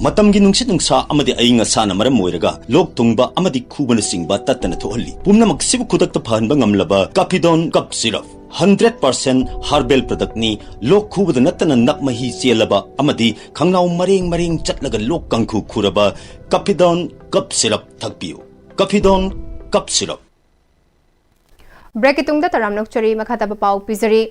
ꯃꯇꯝꯒꯤ ꯅꯨꯡꯁꯤꯠ ꯅꯨꯡꯁꯥ ꯑꯃꯗꯤ ꯑꯏꯪ ꯑꯁꯥꯅ ꯃꯔꯝ ꯑꯣꯏꯔꯒ ꯂꯣꯛ ꯊꯨꯡꯕ ꯑꯃꯗꯤ ꯈꯨꯕꯅꯆꯤꯡꯕ ꯇꯠꯇꯅ ꯊꯣꯛꯍꯜꯂꯤ꯫ ꯄꯨꯝꯅꯃꯛꯁꯤꯕꯨ ꯈꯨꯗꯛꯇ ꯐꯍꯟꯕ ꯉꯝꯂꯕ Kafidon Cough Syrup hundred percent herbal product ꯅꯤ꯫ ꯂꯣꯛ ꯈꯨꯕꯗ ꯅꯠꯇꯅ ꯅꯞ ꯃꯍꯤ ꯆꯦꯜꯂꯕ ꯑꯃꯗꯤ ꯈꯪꯅꯥꯎ ꯃꯔꯦꯡ ꯃꯔꯦꯡ ꯆꯠꯂꯒ ꯂꯣꯛ ꯀꯥꯡꯈꯨ ꯈꯨꯔꯕ Kafidon Cough Syrup ꯊꯛꯄꯤꯌꯨ꯫ Kafidon Cough Syrup꯫ Break ꯀꯤ ꯇꯨꯡꯗ ꯇꯔꯥꯝꯅ ꯑꯣꯛꯆꯔꯤ꯫ ꯃꯈꯥ ꯇꯥꯕ ꯄꯥꯎ ꯄꯤꯖꯔꯤ꯫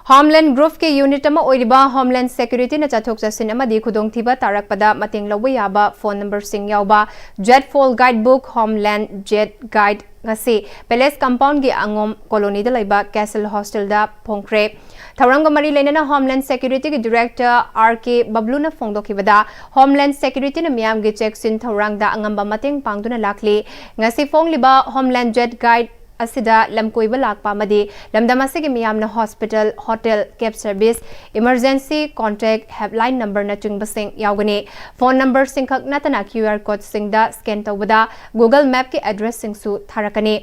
Homeland Group ꯀꯤ unit ꯑꯃ ꯑꯣꯏꯔꯤꯕ Homeland Security ꯅ ꯆꯠꯊꯣꯛ ꯆꯠꯁꯤꯟ ꯑꯃꯗꯤ ꯈꯨꯗꯣꯡꯊꯤꯕ ꯇꯥꯔꯛꯄꯗ ꯃꯇꯦꯡ ꯂꯧꯕ ꯌꯥꯕ phone number ꯁꯤꯡ ꯌꯥꯎꯕ Jet Fall Guidebook, Homeland Jet Guide ꯉꯁꯤ Palace Compound ꯒꯤ ꯑꯉꯣꯝ colony ꯗ ꯂꯩꯕ Castle Hostel ꯗ ꯐꯣꯡꯈ꯭ꯔꯦ꯫ ꯊꯧꯔꯝꯒ ꯃꯔꯤ ꯂꯩꯅꯅ Homeland Security ꯒꯤ Director R K ꯕꯕ꯭ꯂꯨꯅ ꯐꯣꯡꯗꯣꯛꯈꯤꯕꯗ, Homeland Security ꯅ ꯃꯤꯌꯥꯝꯒꯤ ꯆꯦꯛꯁꯤꯟ ꯊꯧꯔꯥꯡꯗ ꯑꯉꯝꯕ ꯃꯇꯦꯡ ꯄꯥꯡꯗꯨꯅ ꯂꯥꯛꯂꯤ꯫ ꯉꯁꯤ ꯐꯣꯡꯂꯤꯕ Homeland Jet Guide ꯑꯁꯤꯗ ꯂꯝꯀꯣꯏꯕ ꯂꯥꯛꯄ ꯑꯃꯗꯤ ꯂꯝꯗꯝ ꯑꯁꯤꯒꯤ ꯃꯤꯌꯥꯝꯅ hospital, hotel, cab service, emergency contact helpline number ꯅꯆꯤꯡꯕꯁꯤꯡ ꯌꯥꯎꯒꯅꯤ꯫ Phone number ꯁꯤꯡꯈꯛ ꯅꯠꯇꯅ QR code ꯁꯤꯡꯗ scan ꯇꯧꯕꯗ Google Map ꯀꯤ address ꯁꯤꯡꯁꯨ ꯊꯥꯔꯛꯀꯅꯤ꯫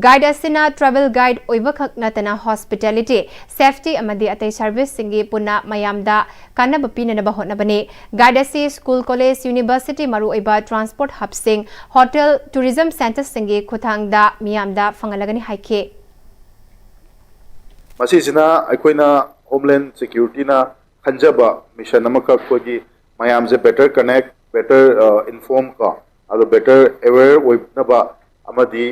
Guide ꯑꯁꯤꯅ travel guide ꯑꯣꯏꯕꯈꯛ ꯅꯠꯇꯅ hospitality, safety ꯑꯃꯗꯤ ꯑꯇꯩ service ꯁꯤꯡꯒꯤ ꯄꯨꯟꯅ ꯃꯌꯥꯝꯗ ꯀꯥꯟꯅꯕ ꯄꯤꯅꯅꯕ ꯍꯣꯠꯅꯕꯅꯤ꯫ Guide ꯑꯁꯤ school, college, university, ꯃꯔꯨꯑꯣꯏꯕ transport hub ꯁꯤꯡ, hotel, tourism centre ꯁꯤꯡꯒꯤ ꯈꯨꯠꯊꯥꯡꯗ ꯃꯤꯌꯥꯝꯗ ꯐꯪꯍꯜꯂꯒꯅꯤ ꯍꯥꯏꯈꯤ꯫ ꯃꯁꯤꯁꯤꯅ ꯑꯩꯈꯣꯏꯅ Homeland Security ꯅ ꯈꯟꯖꯕ mission ꯑꯃꯈꯛ, ꯑꯩꯈꯣꯏꯒꯤ ꯃꯌꯥꯝꯁꯦ better connect, better, ꯑ, inform ꯀꯣ, ꯑꯗꯣ better aware ꯑꯣꯏꯅꯕ ꯑꯃꯗꯤ,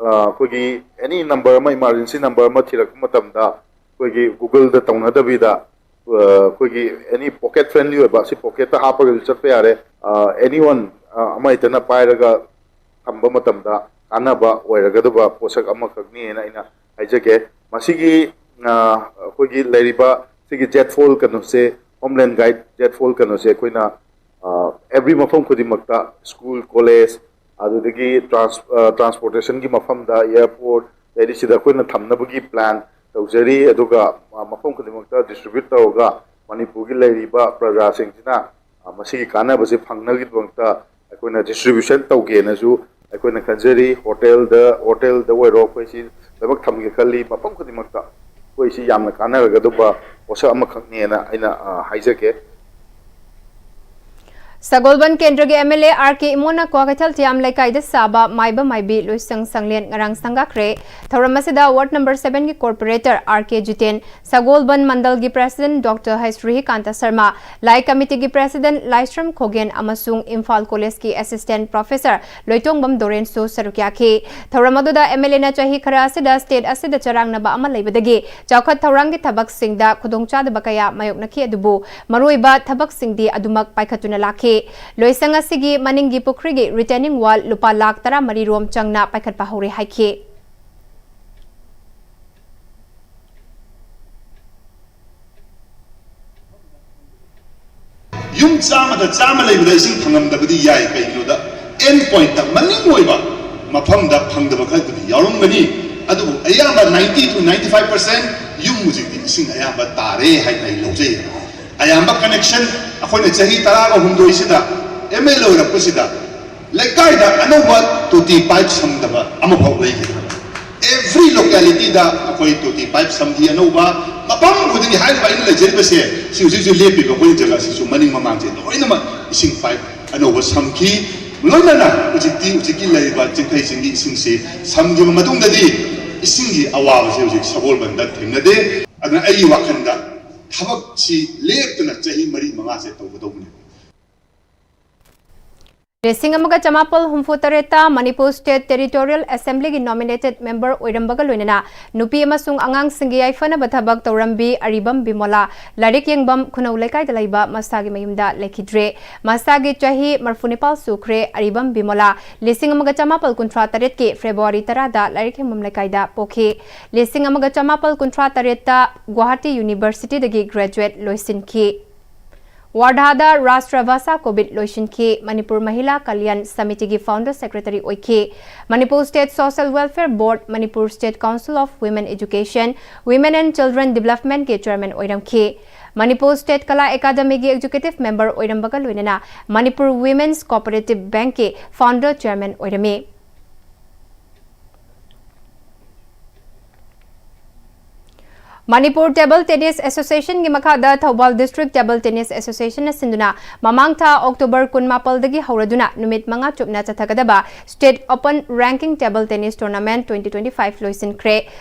ꯑ, ꯑꯩꯈꯣꯏꯒꯤ any number ꯑꯃ, emergency number ꯑꯃ ꯊꯤꯔꯛꯄ ꯃꯇꯝꯗ ꯑꯩꯈꯣꯏꯒꯤ Google ꯗ ꯇꯧꯅꯗꯕꯤꯗ, ꯑ, ꯑꯩꯈꯣꯏꯒꯤ any pocket friendly ꯑꯣꯏꯕ, ꯁꯤ pocket ꯇ ꯍꯥꯞꯄꯒꯁꯨ ꯆꯠꯄ ꯌꯥꯔꯦ, ꯑ, anyone, ꯑ, ꯑꯃ ꯍꯦꯛꯇꯅ ꯄꯥꯏꯔꯒ ꯊꯝꯕ ꯃꯇꯝꯗ ꯀꯥꯟꯅꯕ ꯑꯣꯏꯔꯒꯗꯕ ꯄꯣꯠꯁꯛ ꯑꯃꯈꯛꯅꯤ ꯍꯥꯏꯅ ꯑꯩꯅ ꯍꯥꯏꯖꯒꯦ꯫ ꯃꯁꯤꯒꯤ, ꯑ, ꯑꯩꯈꯣꯏꯒꯤ ꯂꯩꯔꯤꯕ ꯁꯤꯒꯤ Jet Fall ꯀꯩꯅꯣꯁꯦ, Homeland Guide Z Fold ꯀꯩꯅꯣꯁꯦ ꯑꯩꯈꯣꯏꯅ ꯑꯦꯚ꯭ꯔꯤ ꯃꯐꯝ ꯈꯨꯗꯤꯡꯃꯛꯇ, ꯁ꯭ꯀꯨꯜ, ꯀꯣꯂꯦꯖ, ꯑꯗꯨꯗꯒꯤ ꯇ꯭ꯔꯥꯟꯁ ꯇ꯭ꯔꯥꯟꯁꯄꯣꯔꯇꯦꯁꯟꯒꯤ ꯃꯐꯝꯗ, ꯑꯦꯌꯥꯔꯄꯣꯔꯠ, ꯑꯗꯩꯗꯤ ꯁꯤꯗ ꯑꯩꯈꯣꯏꯅ ꯊꯝꯅꯕꯒꯤ ꯄ꯭ꯂꯥꯟ ꯇꯧꯖꯔꯤ꯫ ꯑꯗꯨꯒ ꯃꯐꯝ ꯈꯨꯗꯤꯡꯃꯛꯇ ꯗꯤꯁꯇ꯭ꯔꯤꯕ꯭ꯌꯨꯠ ꯇꯧꯔꯒ ꯃꯅꯤꯄꯨꯔꯒꯤ ꯂꯩꯔꯤꯕ ꯄ꯭ꯔꯖꯥꯁꯤꯡꯁꯤꯅ ꯃꯁꯤꯒꯤ ꯀꯥꯟꯅꯕꯁꯦ ꯐꯪꯅꯕꯒꯤꯗꯃꯛꯇ ꯑꯩꯈꯣꯏꯅ ꯗꯤꯁꯇ꯭ꯔꯤꯕ꯭ꯌꯨꯁꯟ ꯇꯧꯒꯦꯅꯁꯨ ꯑꯩꯈꯣꯏꯅ ꯈꯟꯖꯔꯤ꯫ ꯍꯣꯇꯦꯜꯗ ꯍꯣꯇꯦꯜꯗ ꯑꯣꯏꯔꯣ, ꯑꯩꯈꯣꯏ ꯁꯤ ꯂꯣꯏꯅꯃꯛ ꯊꯝꯒꯦ ꯈꯜꯂꯤ꯫ ꯃꯐꯝ ꯈꯨꯗꯤꯡꯃꯛꯇ ꯑꯩꯈꯣꯏ ꯁꯤ ꯌꯥꯝꯅ ꯀꯥꯟꯅꯔꯒꯗꯕ ꯄꯣꯠꯁꯛ ꯑꯃꯈꯛꯅꯦꯅ ꯑꯩꯅ ꯍꯥꯏꯖꯒꯦ꯫ ꯁꯒꯣꯜꯕꯟ ꯀꯦꯟꯗ꯭ꯔꯒꯤ MLA RK ꯏꯃꯣꯅ ꯀ꯭ꯋꯥꯀꯩꯊꯦꯜ ꯊꯤꯌꯥꯝ ꯂꯩꯀꯥꯏꯗ ꯁꯥꯕ ꯃꯥꯏꯕ ꯃꯥꯏꯕꯤ ꯂꯣꯏꯁꯪ ꯁꯪꯂꯦꯟ ꯉꯔꯥꯡ ꯁꯪꯒꯥꯈ꯭ꯔꯦ꯫ ꯊꯧꯔꯝ ꯑꯁꯤꯗ ꯋꯥꯔꯗ ꯅꯝꯕꯔ ꯁꯚꯦꯟꯒꯤ ꯀꯣꯔꯄꯣꯔꯦꯇꯔ RK ꯖꯤꯇꯦꯟ, ꯁꯒꯣꯜꯕꯟ ꯃꯟꯗꯜꯒꯤ ꯄ꯭ꯔꯦꯁꯤꯗꯦꯟꯠ ꯗꯣꯛꯇꯔ ꯍꯩꯁ ꯔꯨꯍꯤꯀꯥꯟꯇ ꯁꯔꯃ, ꯂꯥꯏ ꯀꯃꯤꯇꯤꯒꯤ ꯄ꯭ꯔꯦꯁꯤꯗꯦꯟꯠ ꯂꯥꯏꯁ꯭ꯔꯝ ꯈꯣꯒꯦꯟ ꯑꯃꯁꯨꯡ ꯏꯝꯐꯥꯜ ꯀꯣꯂꯦꯖꯀꯤ ꯑꯦꯁꯤꯁ꯭ꯇꯦꯟꯠ ꯄ꯭ꯔꯣꯐꯦꯁꯔ ꯂꯣꯏꯇꯣꯡꯕꯝ ꯗꯣꯔꯦꯟꯁꯨ ꯁꯔꯨꯛ ꯌꯥꯈꯤ꯫ ꯊꯧꯔꯝ ꯑꯗꯨꯗ MLAꯅ ꯆꯍꯤ ꯈꯔ ꯑꯁꯤꯗ ꯁ꯭ꯇꯦꯠ ꯑꯁꯤꯗ ꯆꯔꯥꯡꯅꯕ ꯑꯃ ꯂꯩꯕꯗꯒꯤ ꯆꯥꯎꯈꯠ ꯊꯧꯔꯥꯡꯒꯤ ꯊꯕꯛꯁꯤꯡꯗ ꯈꯨꯗꯣꯡꯆꯥꯗꯕ ꯀꯌꯥ ꯃꯥꯌꯣꯛꯅꯈꯤ, ꯑꯗꯨꯕꯨ ꯃꯔꯨꯑꯣꯏꯕ ꯊꯕꯛꯁꯤꯡꯗꯤ ꯑꯗꯨꯃꯛ ꯄꯥꯏꯈꯠꯇꯨꯅ ꯂꯥꯛꯈꯤ꯫ ꯂꯣꯏꯁꯪ ꯑꯁꯤꯒꯤ ꯃꯅꯤꯡꯒꯤ ꯄꯨꯈ꯭ꯔꯤꯒꯤ ꯔꯤꯇꯦꯅꯤꯡ ꯋꯥꯜ ꯂꯨꯄꯥ ꯂꯥꯈ ꯇꯔꯥꯃꯔꯤ ꯔꯣꯝ ꯆꯪꯅ ꯄꯥꯏꯈꯠꯄ ꯍꯧꯔꯦ ꯍꯥꯏꯈꯤ꯫ ꯌꯨꯝ ꯆꯥꯝꯃꯗ ꯆꯥꯝꯃ ꯂꯩꯕꯗ ꯏꯁꯤꯡ ꯐꯪꯉꯝꯗꯕꯗꯤ ꯌꯥꯏ꯫ ꯀꯩꯒꯤꯅꯣꯗ, ꯑꯦꯟ ꯄꯣꯏꯟꯠꯇ, ꯃꯅꯤꯡ ꯑꯣꯏꯕ ꯃꯐꯝꯗ ꯐꯪꯗꯕ ꯈꯔꯕꯨꯗꯤ ꯌꯥꯎꯔꯝꯒꯅꯤ꯫ ꯑꯗꯨꯕꯨ ꯑꯌꯥꯝꯕ ninety to ninety five percent ꯌꯨꯝ ꯍꯧꯖꯤꯛꯇꯤ ꯏꯁꯤꯡ ꯑꯌꯥꯝꯕ ꯇꯥꯔꯦ ꯍꯥꯏꯅ ꯑꯩ ꯂꯧꯖꯩ꯫ ꯑꯌꯥꯝꯕ ꯀꯅꯦꯛꯁꯟ ꯑꯩꯈꯣꯏꯅ ꯆꯍꯤ ꯇꯔꯥꯒ ꯍꯨꯝꯗꯣꯏꯁꯤꯗ MLA ꯑꯣꯏꯔꯛꯄꯁꯤꯗ ꯂꯩꯀꯥꯏꯗ ꯑꯅꯧꯕ ꯇꯣꯇꯤ ꯄꯥꯏꯞ ꯁꯝꯗꯕ ꯑꯃꯐꯥꯎ ꯂꯩꯈꯤꯗ꯭ꯔꯕ꯫ ꯑꯦꯚ꯭ꯔꯤ ꯂꯣꯀꯦꯂꯤꯇꯤꯗ ꯑꯩꯈꯣꯏ ꯇꯣꯇꯤ ꯄꯥꯏꯞ ꯁꯝꯈꯤ ꯑꯅꯧꯕ꯫ ꯃꯐꯝ ꯈꯨꯗꯤꯡꯒꯤ ꯍꯥꯏꯔꯤꯕ ꯑꯩꯅ ꯂꯩꯖꯔꯤꯕꯁꯦ, ꯁꯤ ꯍꯧꯖꯤꯛ ꯍꯧꯖꯤꯛ ꯂꯦꯞꯄꯤꯕ ꯑꯩꯈꯣꯏ ꯖꯒꯥꯁꯤꯁꯨ ꯃꯅꯤꯡ ꯃꯃꯥꯡꯁꯦ ꯂꯣꯏꯅꯃꯛ ꯏꯁꯤꯡ ꯄꯥꯏꯞ ꯑꯅꯧꯕ ꯁꯝꯈꯤ꯫ ꯂꯣꯏꯅꯅ ꯍꯧꯖꯤꯛꯇꯤ, ꯍꯧꯖꯤꯛꯀꯤ ꯂꯩꯔꯤꯕ ꯆꯤꯡꯈꯩ ꯆꯤꯡꯒꯤ ꯏꯁꯤꯡꯁꯤ ꯁꯝꯈꯤꯕ ꯃꯇꯨꯡꯗꯗꯤ ꯏꯁꯤꯡꯒꯤ ꯑꯋꯥꯕꯁꯦ ꯍꯧꯖꯤꯛ ꯁꯒꯣꯜꯕꯟꯗ ꯊꯦꯡꯅꯗꯦ꯫ ꯑꯗꯨꯅ ꯑꯩꯒꯤ ꯋꯥꯈꯜꯗ ꯊꯕꯛꯁꯤ ꯂꯦꯞꯇꯅ ꯆꯍꯤ ꯃꯔꯤ ꯃꯉꯥꯁꯦ ꯇꯧꯒꯗꯧꯕꯅꯦꯕ꯫ ꯂꯤꯁꯤꯡ ꯑꯃꯒ ꯆꯃꯥꯄꯜ ꯍꯨꯝꯐꯨ ꯇꯔꯦꯠꯇ ꯃꯅꯤꯄꯨꯔ ꯁ꯭ꯇꯦꯠ ꯇꯦꯔꯤꯇꯣꯔꯤꯌꯦꯜ ꯑꯦꯁꯦꯝꯕ꯭ꯂꯤꯒꯤ ꯅꯣꯃꯤꯅꯦꯇꯦꯗ ꯃꯦꯝꯕꯔ ꯑꯣꯏꯔꯝꯕꯒ ꯂꯣꯏꯅꯅ ꯅꯨꯄꯤ ꯑꯃꯁꯨꯡ ꯑꯉꯥꯡꯁꯤꯡꯒꯤ ꯌꯥꯏꯐꯅꯕ ꯊꯕꯛ ꯇꯧꯔꯝꯕꯤ ꯑꯔꯤꯕꯝ ꯕꯤꯃꯣꯂꯥ ꯂꯥꯏꯔꯤꯛ ꯌꯦꯡꯕꯝ ꯈꯨꯅꯧ ꯂꯩꯀꯥꯏꯗ ꯂꯩꯕ ꯃꯁꯥꯒꯤ ꯃꯌꯨꯝꯗ ꯂꯩꯈꯤꯗ꯭ꯔꯦ꯫ ꯃꯁꯥꯒꯤ ꯆꯍꯤ ꯃꯔꯐꯨ ꯅꯤꯄꯥꯜ ꯁꯨꯈ꯭ꯔꯦ꯫ ꯑꯔꯤꯕꯝ ꯕꯤꯃꯣꯂꯥ ꯂꯤꯁꯤꯡ ꯑꯃꯒ ꯆꯃꯥꯄꯜ ꯀꯨꯟꯊ꯭ꯔꯥ ꯇꯔꯦꯠꯀꯤ ꯐꯦꯕ꯭ꯔꯨꯋꯥꯔꯤ ꯇꯔꯥꯗ ꯂꯥꯏꯔꯤꯛ ꯌꯦꯡꯕꯝ ꯂꯩꯀꯥꯏꯗ ꯄꯣꯛꯈꯤ꯫ ꯂꯤꯁꯤꯡ ꯑꯃꯒ ꯆꯃꯥꯄꯜ ꯀꯨꯟꯊ꯭ꯔꯥ ꯇꯔꯦꯠꯇ ꯒꯨꯋꯥꯍꯥꯇꯤ ꯌꯨꯅꯤꯚꯔꯁꯤꯇꯤꯗꯒꯤ ꯒ꯭ꯔꯦꯖꯨꯋꯦꯠ ꯂꯣꯏꯁꯤꯟꯈꯤ꯫ ꯋꯥꯔꯙꯥꯗ ꯔꯥꯁꯇ꯭ꯔ ꯚꯥꯁꯥ ꯀꯣꯕꯤꯠ ꯂꯣꯏꯁꯤꯟꯈꯤ꯫ ꯃꯅꯤꯄꯨꯔ ꯃꯍꯤꯂꯥ ꯀꯜꯌꯥꯟ ꯁꯃꯤꯇꯤꯒꯤ founder secretary ꯑꯣꯏꯈꯤ꯫ Manipur State Social Welfare Board, Manipur State Council of Women Education, Women and Children Developmentꯀꯤ chairman ꯑꯣꯏꯔꯝꯈꯤ꯫ Manipur State Kala Academyꯒꯤ executive member ꯑꯣꯏꯔꯝꯕꯒ ꯂꯣꯏꯅꯅ Manipur Women's Cooperative Bankꯀꯤ founder chairman ꯑꯣꯏꯔꯝꯃꯤ꯫ ꯃꯅꯤꯄꯨꯔ Table Tennis Associationꯒꯤ ꯃꯈꯥꯗ ꯊꯧꯕꯥꯜ District Table Tennis Associationꯅ ꯁꯤꯟꯗꯨꯅ ꯃꯃꯥꯡ ꯊꯥ October ꯀꯨꯟꯃꯥꯄꯜꯗꯒꯤ ꯍꯧꯔꯗꯨꯅ ꯅꯨꯃꯤꯠ ꯃꯉꯥ ꯆꯨꯞꯅ ꯆꯠꯊꯒꯗꯕ State Open Ranking Table Tennis Tournament twenty twenty-five ꯂꯣꯏꯁꯤꯟꯈ꯭ꯔꯦ꯫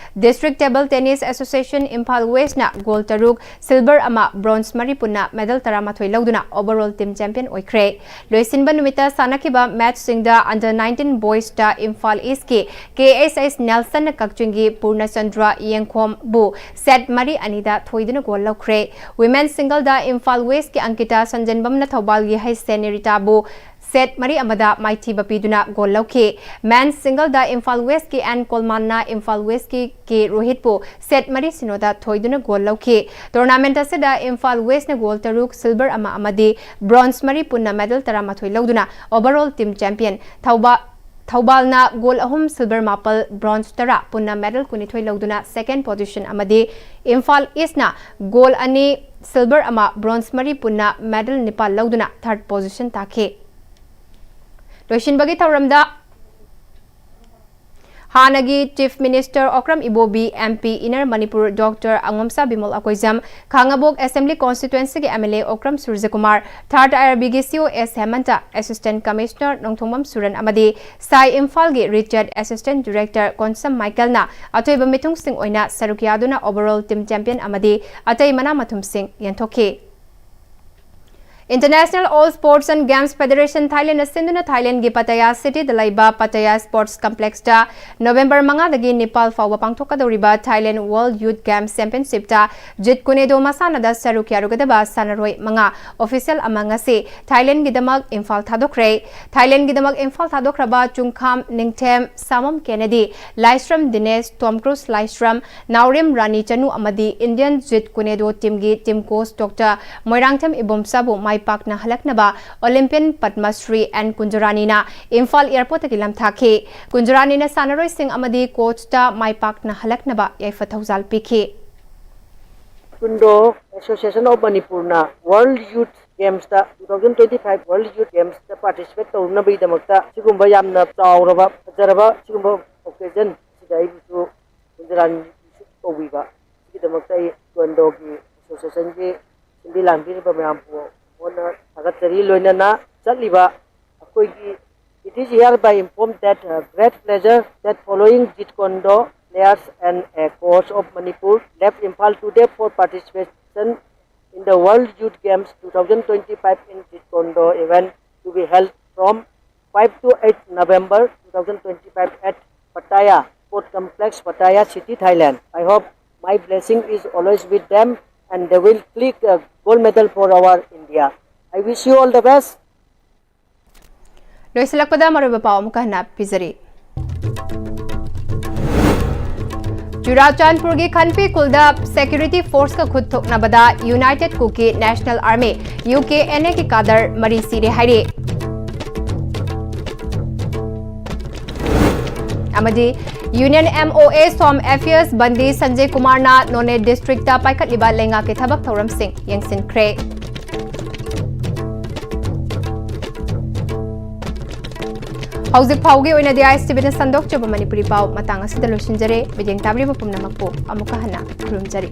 District Table Tennis Association Imphal Westꯅ gold ꯇꯔꯨꯛ, silver ꯑꯃ, bronze ꯃꯔꯤ ꯄꯨꯟꯅ medal ꯇꯔꯥꯃꯥꯊꯣꯏ ꯂꯧꯗꯨꯅ overall team champion ꯑꯣꯏꯈ꯭ꯔꯦ꯫ ꯂꯣꯏꯁꯤꯟꯕ ꯅꯨꯃꯤꯠꯇ ꯁꯥꯟꯅꯈꯤꯕ matchꯁꯤꯡꯗ under nineteen boysꯇ Imphal Eastꯀꯤ K S S Nelsonꯅ ꯀꯛꯆꯤꯡꯒꯤ ꯄꯨꯔꯅꯆꯟꯗ꯭ꯔ ꯌꯦꯡꯈꯣꯝꯕꯨ set ꯃꯔꯤ ꯑꯅꯤꯗ ꯊꯣꯏꯗꯨꯅ gold ꯂꯧꯈ꯭ꯔꯦ꯫ Women singleꯗ ꯏꯝꯐꯥꯜ Westꯀꯤ ꯑꯪꯀꯤꯇꯥ ꯁꯟꯖꯦꯟꯕꯝꯅ ꯊꯧꯕꯥꯜꯒꯤ ꯍꯩꯁꯦ ꯅꯤꯔꯤꯇꯥꯕꯨ set ꯃꯔꯤ ꯑꯃꯗ ꯃꯥꯏꯊꯤꯕ ꯄꯤꯗꯨꯅ gold ꯂꯧꯈꯤ꯫ Men's singleꯗ Imphal Westꯀꯤ N ꯀꯣꯜꯃꯥꯟꯅ Imphal Westꯀꯤ K ꯔꯣꯍꯤꯠꯄꯨ set ꯃꯔꯤ ꯁꯤꯅꯣꯗ ꯊꯣꯏꯗꯨꯅ gold ꯂꯧꯈꯤ꯫ Tournament ꯑꯁꯤꯗ ꯏꯝꯐꯥꯜ Westꯅ gold ꯇꯔꯨꯛ, silver ꯑꯃ ꯑꯃꯗꯤ bronze ꯃꯔꯤ ꯄꯨꯟꯅ medal ꯇꯔꯥꯃꯥꯊꯣꯏ ꯂꯧꯗꯨꯅ overall team champion ꯊꯧꯕꯥ-, ꯊꯧꯕꯥꯜꯅ gold ꯑꯍꯨꯝ, silver ꯃꯥꯄꯜ, bronze ꯇꯔꯥ ꯄꯨꯟꯅ medal ꯀꯨꯟꯅꯤꯊꯣꯏ ꯂꯧꯗꯨꯅ second position ꯑꯃꯗꯤ ꯏꯝꯐꯥꯜ Eastꯅ gold ꯑꯅꯤ, silver ꯑꯃ, bronze ꯃꯔꯤ ꯄꯨꯟꯅ medal ꯅꯤꯄꯥꯜ ꯂꯧꯗꯨꯅ third position ꯇꯥꯈꯤ꯫ ꯂꯣꯏꯁꯤꯟꯕꯒꯤ ꯊꯧꯔꯝꯗ ꯍꯥꯟꯅꯒꯤ Chief Minister ꯑꯣꯀ꯭ꯔꯝ ꯏꯕꯣꯕꯤ, MP Inner Manipur Doctor ꯑꯉꯣꯝꯁꯥ Bimol Akoijam, ꯈꯥꯉꯕꯣꯛ Assembly Constituencyꯒꯤ MLA Okram ꯁꯨꯔꯖꯀꯨꯃꯥꯔ, Third IRBꯒꯤ CO S ꯍꯦꯃꯟꯇ, Assistant Commissioner ꯅꯣꯡꯊꯣꯡꯕꯝ ꯁꯨꯔꯟ ꯑꯃꯗꯤ ꯁꯥꯏ ꯏꯝꯐꯥꯜꯒꯤ Retired Assistant Director ꯀꯣꯟꯁꯝ ꯃꯥꯏꯀꯦꯜꯅ ꯑꯊꯣꯏꯕ ꯃꯤꯊꯨꯡꯁꯤꯡ ꯑꯣꯏꯅ ꯁꯔꯨꯛ ꯌꯥꯗꯨꯅ overall team champion ꯑꯃꯗꯤ ꯑꯇꯩ ꯃꯅꯥ ꯃꯊꯨꯝꯁꯤꯡ ꯌꯦꯟꯊꯣꯛꯈꯤ꯫ International All Sports and Games Federation Thailand ꯅ ꯁꯤꯟꯗꯨꯅ ꯊꯥꯏꯂꯦꯟꯒꯤ ꯄꯇꯌꯥ ꯁꯤꯇꯤꯗ ꯂꯩꯕ ꯄꯇꯌꯥ ꯁ꯭ꯄꯣꯔꯠꯁ ꯀꯝꯄ꯭ꯂꯦꯛꯁꯇ ꯅꯣꯕꯦꯝꯕꯔ ꯃꯉꯥꯗꯒꯤ ꯅꯤꯄꯥꯜ ꯐꯥꯎꯕ ꯄꯥꯡꯊꯣꯛꯀꯗꯧꯔꯤꯕ ꯊꯥꯏꯂꯦꯟ ꯋꯥꯔꯜꯗ ꯌꯨꯊ ꯒꯦꯝꯁ ꯆꯦꯝꯄꯤꯌꯟꯁꯤꯞꯇ ꯖꯤꯠ ꯀꯨꯅꯦꯗꯣ ꯃꯁꯥꯟꯅꯗ ꯁꯔꯨꯛ ꯌꯥꯔꯨꯒꯗꯕ ꯁꯥꯟꯅꯔꯣꯏ ꯃꯉꯥ ꯑꯣꯐꯤꯁꯤꯌꯦꯜ ꯑꯃ ꯉꯁꯤ ꯊꯥꯏꯂꯦꯟꯒꯤꯗꯃꯛ ꯏꯝꯐꯥꯜ ꯊꯥꯗꯣꯛꯈ꯭ꯔꯦ꯫ ꯊꯥꯏꯂꯦꯟꯒꯤꯗꯃꯛ ꯏꯝꯐꯥꯜ ꯊꯥꯗꯣꯛꯈ꯭ꯔꯕ ꯆꯨꯡꯈꯥꯝ ꯅꯤꯡꯊꯦꯝ, ꯁꯥꯃꯝ ꯀꯦꯅꯦꯗꯤ, ꯂꯥꯏꯁ꯭ꯔꯝ ꯗꯤꯅꯦꯁ, ꯇꯣꯝ ꯀ꯭ꯔꯨꯁ ꯂꯥꯏꯁ꯭ꯔꯝ, ꯅꯥꯎꯔꯦꯝ ꯔꯥꯅꯤ ꯆꯅꯨ ꯑꯃꯗꯤ ꯏꯟꯗꯤꯌꯟ ꯖꯤꯠ ꯀꯨꯅꯦꯗꯣ ꯇꯤꯝꯒꯤ ꯇꯤꯝ ꯀꯣꯆ ꯗꯣꯛꯇꯔ ꯃꯣꯏꯔꯥꯡꯊꯦꯝ ꯏꯕꯣꯝꯆꯥꯕꯨ ꯃꯥꯏ ꯄꯥꯛꯅ ꯍꯜꯂꯛꯅꯕ ꯑꯣꯂꯤꯝꯄꯤꯌꯟ ꯄꯗꯃꯁ꯭ꯔꯤ ꯑꯦꯟ ꯀꯨꯟꯖꯔꯥꯅꯤꯅ ꯏꯝꯐꯥꯜ ꯑꯦꯌꯔꯄꯣꯔꯠꯇꯒꯤ ꯂꯝꯊꯥꯈꯤ꯫ ꯀꯨꯟꯖꯔꯥꯅꯤꯅ ꯁꯥꯟꯅꯔꯣꯏꯁꯤꯡ ꯑꯃꯗꯤ ꯀꯣꯆꯇ ꯃꯥꯏ ꯄꯥꯛꯅ ꯍꯜꯂꯛꯅꯕ ꯌꯥꯏꯐ ꯊꯧꯖꯥꯜ ꯄꯤꯈꯤ꯫ ꯀꯨꯟꯗꯣ ꯑꯦꯁꯣꯁꯤꯌꯦꯁꯟ ꯑꯣꯐ ꯃꯅꯤꯄꯨꯔꯅ ꯋꯥꯔꯜꯗ ꯌꯨꯊ ꯒꯦꯝꯁꯇ, two thousand twenty five world youth ꯒꯦꯝꯁꯇ ꯄꯥꯔꯇꯤꯁꯤꯄꯦꯠ ꯇꯧꯅꯕꯒꯤꯗꯃꯛꯇ ꯁꯤꯒꯨꯝꯕ ꯌꯥꯝꯅ ꯆꯥꯎꯔꯕ, ꯐꯖꯔꯕ ꯁꯤꯒꯨꯝꯕ ꯑꯣꯀꯦꯖꯟ ꯁꯤꯗ ꯑꯩꯕꯨꯁꯨ ꯀꯨꯟꯖꯔꯥꯅꯤꯁꯨ ꯀꯧꯕꯤꯕ, ꯁꯤꯒꯤꯗꯃꯛꯇ ꯑꯩ ꯀꯨꯟꯗꯣꯒꯤ ꯑꯦꯁꯣꯁꯤꯌꯦꯁꯟꯒꯤ ꯁꯤꯟꯕꯤ ꯂꯥꯡꯕꯤꯔꯤꯕ ꯃꯌꯥꯝꯕꯨ ꯍꯟꯅ ꯊꯥꯒꯠꯆꯔꯤ꯫ ꯂꯣꯏꯅꯅ ꯆꯠꯂꯤꯕ ꯑꯩꯈꯣꯏꯒꯤ, it is hereby informed that, uh, great pleasure that following Jeet Kune Do players and a coach of Manipur left Imphal today for participation in the World Youth Games two thousand twenty-five in Jeet Kune Do event to be held from five to eight November two thousand twenty-five at Pattaya Sport Complex, Pattaya City, Thailand. I hope my blessing is always with them and they will click a gold medal for our India. I wish you all the best. ꯂꯣꯏꯁꯤꯜꯂꯛꯄꯗ ꯃꯔꯨꯑꯣꯏꯕ ꯄꯥꯎ ꯑꯃꯨꯛꯀ ꯍꯟꯅ ꯄꯤꯖꯔꯤ꯫ ꯆꯨꯔꯥꯆꯥꯟꯄꯨꯔꯒꯤ ꯈꯟꯄꯤ ꯈꯨꯜꯗ security ꯐꯣꯔꯁꯀ ꯈꯨꯠ ꯊꯣꯛꯅꯕꯗ united Kuki national army, U K N ꯑꯦꯒꯤ ꯀꯥꯗꯔ ꯃꯔꯤ ꯁꯤꯔꯦ ꯍꯥꯏꯔꯤ꯫ ꯑꯃꯗꯤ ꯌꯨꯅꯤꯌꯟ ꯑꯦꯝ ꯑꯣ ꯑꯦ ꯁꯣꯝ ꯑꯦꯐꯤꯌꯁ ꯕꯟꯗꯤ ꯁꯟꯖꯦ ꯀꯨꯃꯥꯔꯅ ꯅꯣꯅꯦ ꯗꯤꯁꯇ꯭ꯔꯤꯛꯇ ꯄꯥꯏꯈꯠꯂꯤꯕ ꯂꯩꯉꯥꯛꯀꯤ ꯊꯕꯛ ꯊꯧꯔꯝꯁꯤꯡ ꯌꯦꯡꯁꯤꯟꯈ꯭ꯔꯦ꯫ ꯍꯧꯖꯤꯛ ꯐꯥꯎꯒꯤ ꯑꯣꯏꯅꯗꯤ ꯑꯥꯏ ꯑꯦꯁ ꯇꯤ ꯚꯤꯅ ꯁꯟꯗꯣꯛꯆꯕ ꯃꯅꯤꯄꯨꯔꯤ ꯄꯥꯎ ꯃꯇꯥꯡ ꯑꯁꯤꯗ ꯂꯣꯏꯁꯤꯟꯖꯔꯦ꯫ ꯃꯤꯠꯌꯦꯡ ꯇꯥꯕꯤꯔꯤꯕ ꯄꯨꯝꯅꯃꯛꯄꯨ ꯑꯃꯨꯛꯀ ꯍꯟꯅ ꯈꯨꯔꯨꯝꯖꯔꯤ꯫